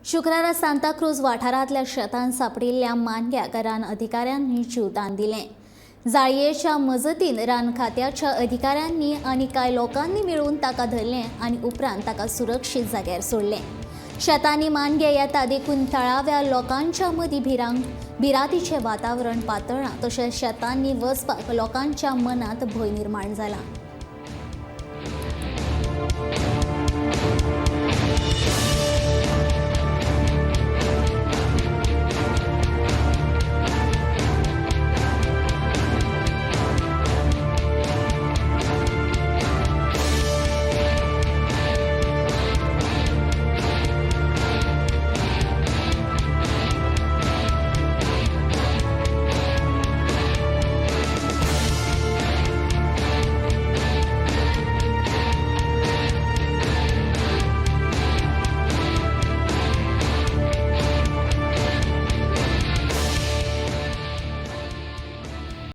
शुक्रारा सांताक्रूज वाठारांतल्या शेतान सांपडिल्ल्या मानग्याक रान अधिकाऱ्यांनी जीवदान दिलें. जाळयेच्या मजतीन रान खात्याच्या अधिकाऱ्यांनी आनी कांय लोकांनी मेळून ताका धरलें आनी उपरांत ताका सुरक्षीत जाग्यार सोडलें. शेतांनी मानगे येता देखून थळाव्या लोकांच्या मदीं भिरांतीचें वातावरण पातळ्ळां, तशेंच शेतांनी वचपाक लोकांच्या मनांत भंय निर्माण जाला.